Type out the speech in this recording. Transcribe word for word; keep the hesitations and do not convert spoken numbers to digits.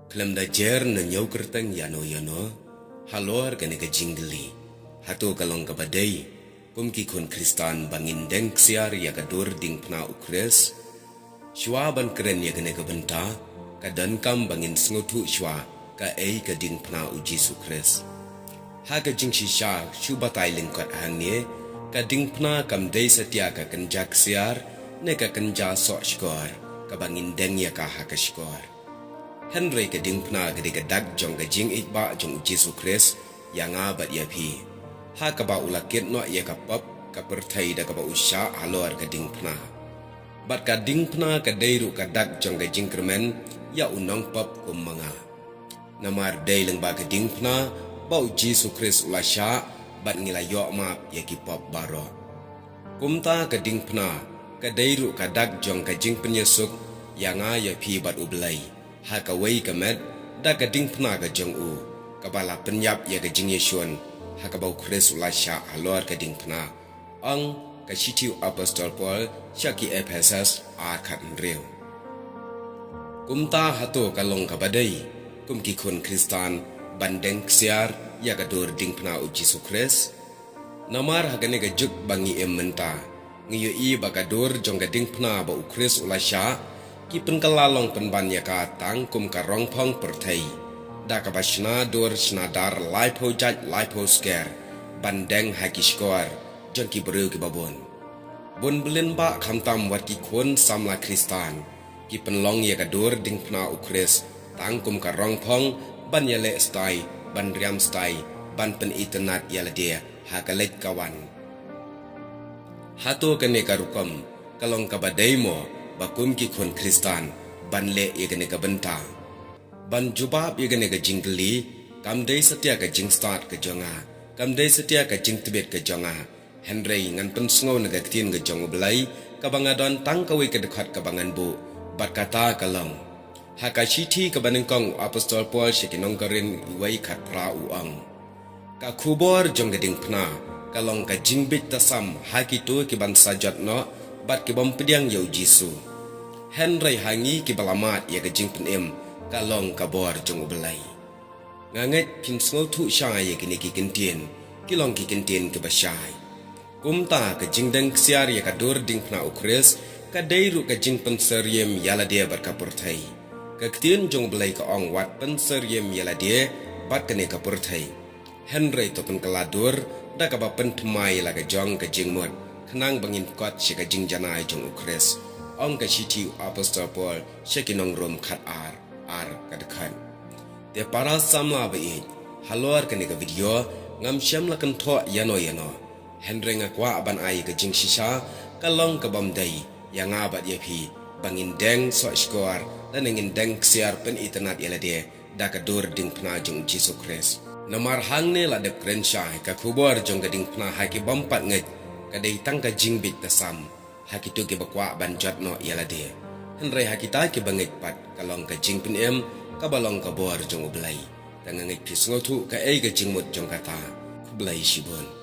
Khlem da jer na ñiew kyrteng ïano ïano, halor kane ka jingkylli, hato ka long kaba dei kum ki khun Khristan ba ngin deng ksiar ïa ka dur diengphna u Khrist? Shuwa ban kren ïa kane ka bynta, ka donkam ba ngin sngewthuh shuwa kaei ka diengphna u Jisu Khrist. Ha ka jingshisha shu batai lyngkot hangne, ka diengphna kam dei satia ka kynja ksiar ne ka kynja soh shkor kaba ngin deng ïa ka ha ka shkor. Hynrei ka diengphna ka dei ka dak jong ka jingïeit ba jong u Jisu Khrist ïa nga bad ïa phi, ha kaba u la kit noh ïa ka pop ka pyrthei da kaba u shah halor ka diengphna. Bad ka diengphna ka dei ruh ka dak jong ka jingkyrmen ïa u nongpop kum ma nga. Namar dei lyngba ka diengphna ba u Jisu Khrist u la shah bad ngi la ïoh map ïa ki pop baroh. Kumta ka diengphna ka dei ruh ka dak jong ka jingpynïasuk ïa nga ïa phi bad U Blei ha kawei ka met da ka diengphna ka jong u, kaba la pynïap ïa ka jingïashun ha kaba u Khrist u la shah halor ka diengphna, ong ka shithi u Apostol Paul sha ki Ephesus ar khat hynriew. Kumta hato ka long kaba dei kum ki khun Khristan ban deng ksiar ïa ka dur diengphna u Jisu Khrist? Namar ha kane ka juk ba ngi im mynta, ngi ïohi ba ka dur jong ka diengphna ba u Khrist u la shah, ki pynkylla long pynban ïa ka tang kum ka rongphong pyrthei, da kaba shna dur shna dar laiphew jait laiphew sker ban deng ha ki shkor jong ki briew kiba bun. Bun byllion bah khamtam wat ki khun samla Khristan ki pynlong ïa ka dur diengphna u Khrist tang kum ka rongphong ban ïaleh stai, ban riam stai, ban pynitynnad ïa lade ha ka leit ka wan. Hato kane ka rukom ka long kaba dei mo ba kum ki khun Khristan ban leh ïa kane ka bynta? Ban jubab ïa kane ka jingkylli, kam dei satia ka jingstad ka jong nga, kam dei satia ka jingtbit ka jong nga. Hynrei ngan pynsngew na ka ktien ka jong U Blei kaba nga don tang kawei ka dkhot kaba ngan buh, bad kata ka long. Ha ka shithi kaba nyngkong u Apostol Paul sha ki nong Korinth wei khatphra u ong, ka khubor jong ka diengphna ka long ka jingbit tasam ha kito ki ban sa jot noh bad ki bym pdiang ïa u Jisu. Hynrei ha ngi kiba la mad ïa ka jingpynim ka long ka bor jong U Blei. Nga ngeit phin sngewthuh shai ïa kine ki kyntien, ki long ki kyntien kiba shai. Kumta ka jingdeng ksiar ïa ka dur diengphna u Khrist ka dei ruh ka jingpynsyriem ïa lade bad ka pyrthei. Ka ktien jong U Blei ka ong wat pynsyriem ïa lade bad kane ka pyrthei. Hynrei to pynkylla dur da kaba pynthymmai la ka jong ka jingmut, khnang ba ngin kot sha ka jingjanai jong u Khrist, ong ka shithi u Apostol Paul sha ki nong Rom khatar ar ka dkhot. Te para samla ba ïeit, halor kane ka video ngam shym la kynthoh ïano ïano. Hynrei nga kwah ban ai ka jingshisha ka long ka bym dei ïa nga bad ïa phi ba ngin deng soh shkor lane ngin deng ksiar pynitynnad ïa lade da ka dur diengphna jong u Jisu Khrist. Namar hangne la dep kren shai ka khubor jong ka diengphna ha ki bym pat ngeit ka dei tang ka jingbit tasam ha kito kiba kwah ban jot noh ïa lade. Hynrei ha kita kiba ngeit pat ka long ka jingpynim kaba long ka bor jong U Blei. Te nga ngeit phi sngewthuh kaei ka jingmut jong kata. Khublei shibun.